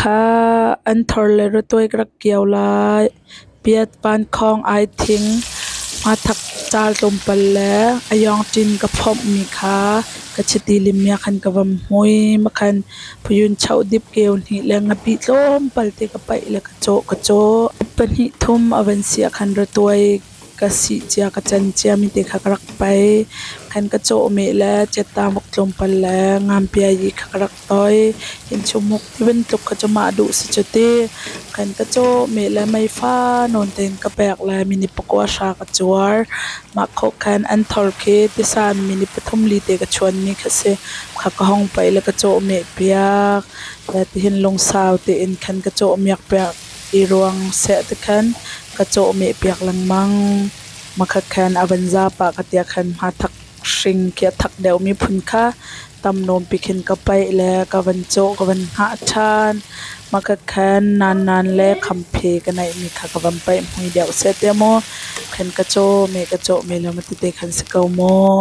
Kha anthor le rawtuai ka rak kio lai. Piat vankhawng aithing hmathak car tlawmpal le ayawngṭin ka phomhmi kha ka chiti lim ah khan ka van hmui. Makhan phuyun choh dip keu hnih le ngapih tlawmpal te ka paih le ka cawh ka cawh. Pahnih thum a van si ah khan rawtuai ka sih cia ka can ciami te kha ka rak pai. Khan ka cawhmeh le cettangvok tlawmpal le ngampiayi kha ka rak toi. Hinchumuk ti bantuk kha cu mah duh si cu ti. Khan ka cawhmeh le meifa nawn tein ka pek le minute pakua hra ka cuar. Mah khawh khan anthor khi tisa in minute pathum li te ka chuanmi kha si. Kha ka hong paih le ka cawhmeh piak. Le tihin lungsau tein khan ka cawhmiak piak i ruang seh ti khan ka cawhmeh piak lengmang. Makhat khan a van za pah ka tiah khan hmathak hring khi a thak deuhmi phun kha tam nawnpi khin ka paih le ka van cawh ka van hngah ṭhan. Makhat khan nan le khamphe ka neihmi kha ka van paih hmui deuh seh tiah maw khan ka cawhmeh ka cawhmeh le matete khan si ko maw.